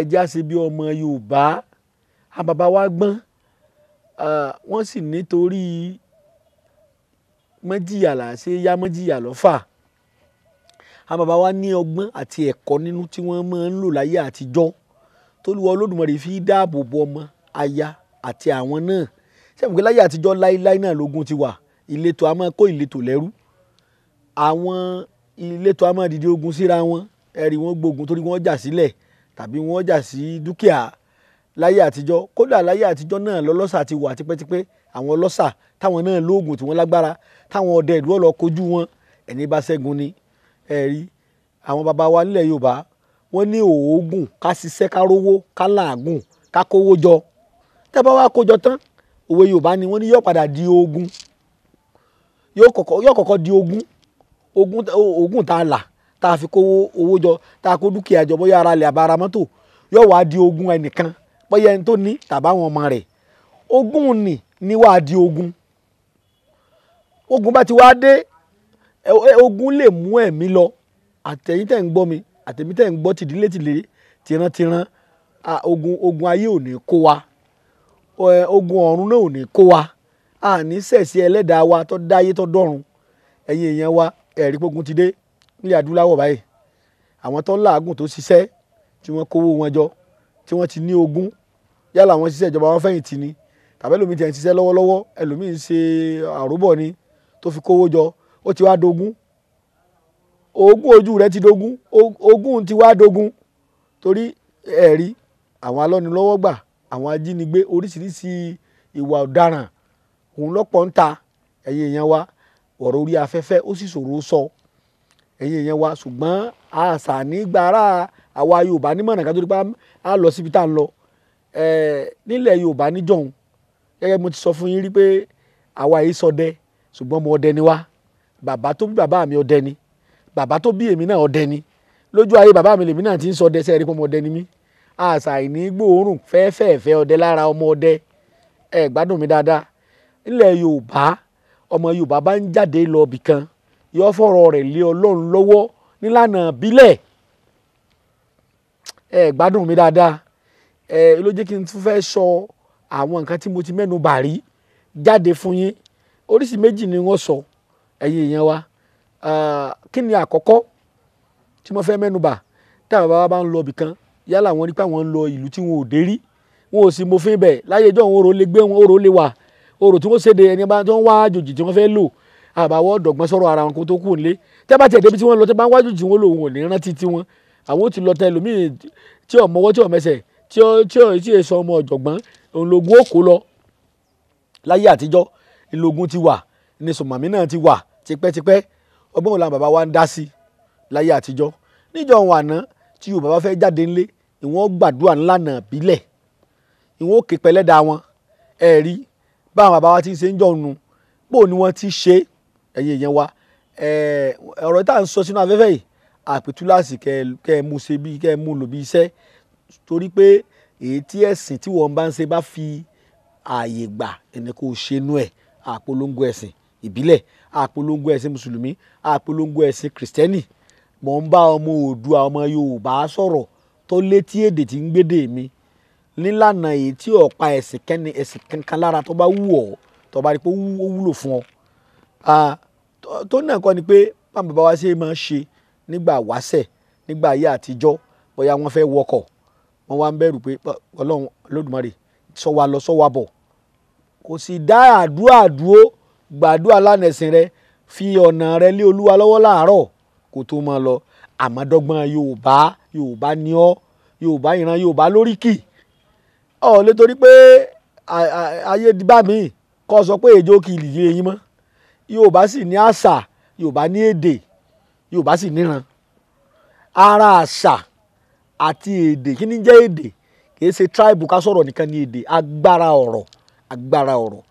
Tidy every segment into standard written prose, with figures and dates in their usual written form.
Ẹja ṣe bí ọmọ Yorùbá. Àwọn bàbá wa gbọ́n, wọ́n sì nítorí mọ́jìyà là ṣe yá mọ́jìyà lọ́fà. Àwọn bàbá wa ní ọgbọ́n àti ẹ̀kọ́ nínú tí wọ́n máa ń lò láyé àtijọ́, t'Olúwa Olódùmarè fi dáàbò bo ọmọ, aya àti àwọn náà. Ṣé mo pé láyé àtijọ́ láíláí náà lógun ti wà, ìletò a máa kó ìletò lẹ́rú. Àwọn ìletò a máa dìde ogun síra wọn, ẹ̀rí wọn gbógun torí wọ́n jà sílẹ̀ tàbí wọ́n jà sí dúkìá láyé àtijọ́. Kódà láyé àtijọ́ náà lọ́lọ́ṣà ti wà tipẹ́tipẹ́. Àwọn ọlọ́ṣà táwọn náà lóògùn tí wọ́n lágbára, táwọn ọdẹ ìlú ọ̀lọ́ kojú wọn, ẹni bá ṣẹ́gun ni. Ẹ̀rí àwọn bàbá wa nílẹ̀ Yorùbá wọ́n ní òógùn ká ṣiṣẹ́ ká rówó ká làágùn ká kówó jọ. Tẹ́ bá wá kó jọ tán, òwe Yorùbá ni wọ́n ní yóò padà di ogun. Yóò kọ́kọ́ di ogún. Ogún tá a là, tá a fi kó owó jọ, tá a kó dúkìá jọ, bóyá ara lẹ̀ àbá ara mọ́tò, yóò wá di ogún ẹnìkan, bóyá ẹni tó ní tàbá àwọn ọmọ rẹ̀. Ogún ni wá di ogun. Ogun bá ti wá dé, ogun lè mú ẹ̀mí lọ. Àtẹ̀yin tẹ̀ ń gbọ́ mi, àtẹ̀mí tẹ̀ ń gbọ́ tìdílé tìlé, tìrantìran, ogun ayé ò ní kó wa. Ogun ọ̀run náà ò ní kó wa. A ní sẹ̀sí ẹlẹ́dàá wa tó dáyé tó dọ̀run. Ẹ̀yin èèyàn wa, ẹ̀rí pé ogun ti dé nílẹ̀ adúláwọ̀ báyìí. Àwọn tó làágùn tó ṣiṣẹ́, tí wọ́n kówó wọn jọ, tí wọ́n ti ní ogún, yálà wọ́n ṣiṣẹ́ ìjọba wọn fẹ̀yìntì ni, tàbí ẹlòmíì tí ń ṣiṣẹ́ lọ́wọ́lọ́wọ́, ẹlòmíì ń ṣe àròbọ̀ ni tó fi kówó jọ, ó ti wá dogun. Ogún ojú rẹ̀ ti dogun, ogún ti wá dogun. Torí ẹ̀rí àwọn alọ́nilọ́wọ́gbà, àwọn ajínigbé, oríṣiríṣi ìwà ọ̀daràn òun lọ́pọ̀ ń ta. Ẹ̀yin èèyàn wa, ọ̀rọ̀ orí afẹ́fẹ́ ó sì ṣòro sọ. Ẹ̀yin èèyàn wa, ṣùgbọ́n àṣà nígbàrá àwa Yorùbá nímọ̀ràn ká tó di pé a lọ síbi tá à ń lọ. Nílẹ̀ Yorùbá níjọ̀hún, gẹ́gẹ́ bí mo ti sọ fún yín rí pé àwa yìí ṣọdẹ, ṣùgbọ́n ọmọ ọdẹ ni wá. Bàbá tó bí bàbá mi ọdẹ ni, bàbá tó bí èmi náà ọdẹ ni. Lójú ayé bàbá mi lèmi náà ti ń ṣọdẹ, ṣé ẹ rí pé ọmọ ọdẹ ni mí. Àṣà ìní gbóòórùn fẹ́ẹ́fẹ́ẹ́fẹ́ ọdẹ lára ọmọ ọdẹ. Ẹ gbádùn mi dáadáa. Nílẹ̀ Yorùbá, ọmọ Yorùbá bá ń jáde lọ ibìkan, yóò fọ̀rọ̀ rẹ̀ lé Ọlọ́run lọ́wọ́ nílànà ìbílẹ̀. Ẹ gbádùn mi dáadáa. Ló jẹ́ kí n tún fẹ́ sọ àwọn nǹkan tí mo ti mẹ́nu bà rí jáde fún yín. Oríṣi méjì ni wọ́n sọ, ẹ̀yin èèyàn wa. Kí ni àkọ́kọ́ tí mo fẹ́ mẹ́nu bà? Tí àwọn bàbá bá ń lọ ibìkan, yálà wọ́n rí pé àwọn ń lọ ìlú tí wọn ò dé rí, wọn ò sì mọ̀fin bẹ̀. Láyé ijọ́ òun orò lè gbé wọn, orò lè wà. Orò tí wọ́n ṣèdè ẹni bá tó ń wá àjòjì tí wọ́n fẹ́ lò, àbáwọ́ dọ̀gbọ́n sọ̀rọ̀ ara wọn kó tó kú nílé. Tẹ́ bá tiẹ̀ débi tí wọ́n lọ, tẹ́ bá ń wá àjòjì tí wọ́n lò, wọn ò ní rántí tí wọn. Àwọn ó ti lọ tẹ ẹlòmíì tí ò mọwọ́, tí ò mẹsẹ̀, tí ò sọ ọmọ ọ̀jọ̀gbọ́n, òun lògùn ó kó lọ. Láyé àtijọ́, ìlògùn ti wà, ní sùnmọ̀mí náà ti wà tipẹ́tipẹ́. Ọgbọ́n wo làwọn bàbá wa ń dá sí láyé àtijọ́? Níjọ́ òun àná tí Yorùbá bá fẹ́ jáde ńlé, ìwọ́n gbàdúrà ńlànà ìbílẹ̀, ìwọ́n ó ké pẹlẹ́dà wọn. Ẹ rí báwọn bàbá wa ti ń ṣe ń jọ̀nu, bó ni wọ́n ti ṣe, ẹ̀yin èèyàn wa. Ọ̀rọ̀ tá à ń sọ sínú afẹ́fẹ́ yìí, àpètúláàsì kẹ́ ẹ mú ṣe bí kẹ́ ẹ mú lò bí iṣẹ́, torí pé èyí tí ẹ̀sìn tí wọ́n bá ń ṣe bá fi ààyè gbà ẹni kò ṣe inú ẹ̀. Àpolongo ẹ̀sìn ìbílẹ̀, àpolongo ẹ̀sìn mùsùlùmí, àpolongo ẹ̀sìn kìrìsìtẹ́nì. Mò ń bá ọmọ Oòduà, ọmọ Yorùbá sọ̀rọ̀ tó létí èdè tí ń gbédè mi nílànà èyí tí ọ̀pá ẹ̀sìn kẹ́ni ẹ̀sìn kankan lára tó bá wù ọ́, tó bá rí pé ó wúlò fún ọ. Tó náà kọ́ ni pé báwọn bàbá wa ṣe máa ń ṣe nígbà wáṣẹ̀, nígbà ayé àtijọ́, bóyá wọ́n fẹ́ wọkọ̀, wọ́n wá ń bẹ̀rù pé Ọlọ́run Olódùmarè sọ wa lọ, sọ wa bọ̀. Kò sì dá àdúrà dúró, gbàdúrà lánàá ẹ̀sìn rẹ, fi ọ̀nà rẹ lé Olúwa lọ́wọ́ láàárọ̀ kó tó máa lọ. Àmọ́dọ́gbọ́n Yorùbá, Yorùbá ni ọ́, Yorùbá ìran Yorùbá lóríkì. Ọ̀ lè torí pé ayé di bá mi kó sọ pé èjò kì í lè yé yín mọ́. Yorùbá sì ní àṣà, Yorùbá ní èdè, Yorùbá sì níran. Ara àṣà àti èdè, kí ni jẹ́ èdè? Kì í ṣe tribe ká sọ̀rọ̀ nìkan ní èdè, agbára ọ̀rọ̀, agbára ọ̀rọ̀.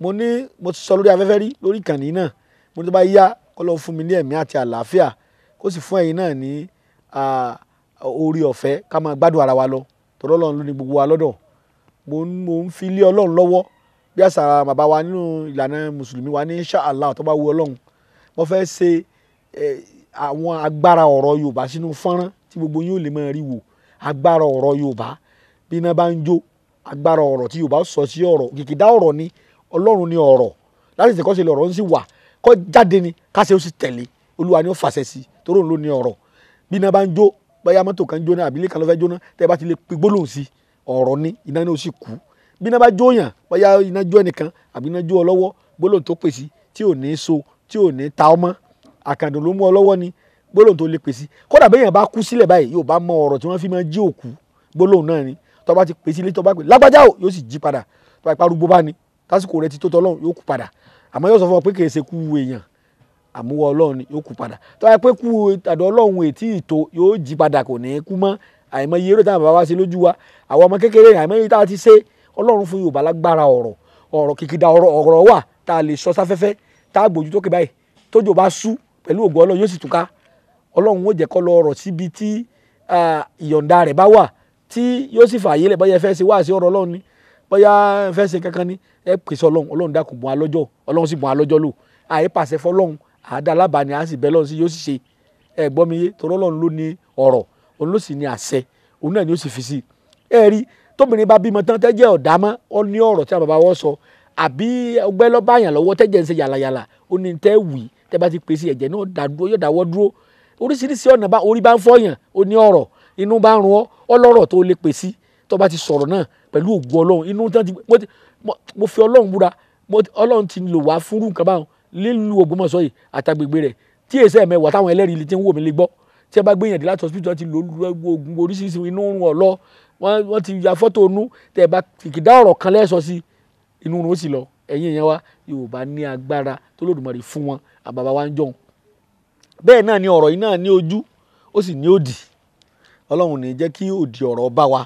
Mo ní mo ti sọ lórí afẹ́fẹ́ rí lórí ìkànnì náà, mo ní tó bá yá kó lọ fún mi ní ẹ̀mí àti àlàáfíà, kó sì fún ẹ̀yin náà ní oore ọ̀fẹ́ ká máa gbádùn ara wa lọ. Torí Ọlọ́run ló ní gbogbo wa lọ́dọ̀. Mo ń fi lé Ọlọ́run lọ́wọ́ bí àṣà bàbá wa nínú ìlànà mùsùlùmí wa ní insha Allah tó bá wu Ọlọ́run. Mo fẹ́ ṣe àwọn agbára ọ̀rọ̀ Yorùbá sínú fọ́nrán tí gbogbo yín ó lè máa rí wò. Agbára ọ̀rọ̀ Yorùbá, bí iná bá ń jó, agbára ọ̀rọ̀ tí Yorùbá sọ sí ọ̀rọ̀ kìkìdá ọ̀rọ̀ ni. Ọlọ́run ni ọ̀rọ̀ láti ṣèkọ́ṣe lọ̀rọ̀ ń sì wà kọ́ jáde ni káṣe ó sì tẹ̀lé. Olúwa ni ó fàṣẹ sí, torí òun ló ní ọ̀rọ̀. Bí iná bá ń jó, bóyá mọ́tò kan jóná àbí ilé kan ló fẹ́ jóná, tẹ́ ẹ bá ti lè pe gbólóhùn sí ọ̀rọ̀ ni, iná ni ó sì kú. Bí iná bá jó yàn, bóyá iná jó ẹnìkan àbí iná jó ọ lọ́wọ́, gbólóhùn tó pè sí tí ò ní so, tí ò ní ta ọmọ, àkàndùn ló mú ọ lọ́wọ́ ni gbólóhùn tó lè pè sí. Kódà béèyàn bá kú sílẹ̀ báyìí, yóò bá mọ ọ̀rọ̀ tí wọ́n fi máa jí òkú, gbólóhùn náà ni. Tó bá ti pè sí ilé, tó bá pè lágbájá o, yóò sì jí padà. Tó bá parúgbó bá ní tásìkò rẹ ti tó tọ́lọ́run, yóò kú padà. Àmọ́ yóò sọ fún ọ pé kì í ṣe kú èèyàn, àmúwọ́ Ọlọ́run ni, yóò kú padà. Tó bá pé kú àdó Ọlọ́run ètí ìtò, yóò jí padà, kò ní kú mọ́. Àìmọye eré táwọn bàbá wa ṣe lójú wa, àwọn ọmọ kékeré, àìmọye tá a ti ṣe. Ọlọ́run fún Yorùbá lágbára ọ̀rọ̀, ọ̀rọ̀ kìkìdá ọ̀rọ̀, ọ̀rọ̀ wà tá a lè sọ sáfẹ́fẹ́, tá a gbójú tókè báyìí, tójò bá sú pẹ̀lú ògo Ọlọ́run yóò sì túká. Ọlọ́run ó jẹ́ kó lọ ọ̀rọ̀ síbi tí ìyọ̀ǹda rẹ̀ bá wà, tí yóò sì fààyè lẹ̀. Bóyá ẹ fẹ́ ṣe wá sí ọ̀rọ̀ Ọlọ́run ni, bóyá ẹ fẹ́ ṣe kankan ni, ẹ pèsè Ọlọ́run. Ọlọ́run dákun bùn alọ́jọ́, Ọlọ́run sì bùn alọ́jọ́ lò. Àyè pàṣẹ fọlọ́run, àdá alábàá ni, a sì bẹ́ lọ́run sí, yóò sì ṣe. Ẹ gbọ́ mi yé, torí Ọlọ́run ló ní ọ̀rọ̀, òun ló sì ní àṣẹ, òun náà ni ó sì fi sí i. Ẹ rí tóbìnrin bá bímọ tán tẹ́jẹ́ ọ̀dá mọ́, ó ní ọ̀rọ̀ tí àwọn bàbá wọn sọ. Àbí ọgbẹ́ lọ́ bá yàn lọ́wọ́ tẹ́jẹ́ ń ṣe yàlàyàlà, ó ní tẹ́ wì, tẹ́ bá ti pèsè ẹ̀jẹ̀ náà dá dúró, yóò dáwọ́ dúró. Oríṣiríṣi ọ̀nà bá orí bá ń fọyàn, ó ní ọ̀rọ̀. Inú bá ń run ọ́, ọlọ́rọ̀ tó lè pèsè tó bá ti sọ̀rọ̀ náà pẹ̀lú ògo Ọlọ́run. Inú tán ti mo fi Ọlọ́run búra, Ọlọ́run ti lò wá fúnrú nǹkan báwọn lílu Ògbómọ̀ṣọ́ yìí àtàgbègbè rẹ̀ tí èsì ẹ̀mẹ́wàá táwọn ẹlẹ́rìí ti ń wò mí lè gbọ́. Tí ẹ bá gbé yàn dé láti hospital, ti lò oògùn oríṣiríṣi, inú ń run ọ̀lọ́, wọ́n ti ya fọ́tò inú, tẹ́ ẹ bá kìkìdá ọ̀rọ̀ kan lẹ́sọ sí inú run ó sì lọ. Ẹ̀yin èèyàn wa, Yorùbá ní agbára tó Olódùmarè fún wọn, àbàbà wa ń jọun. Bẹ́ẹ̀ náà ni ọ̀rọ̀ yìí náà ní ojú, ó sì ní òdì. Ọlọ́run ní jẹ́ kí òdì ọ̀rọ̀ bá wa.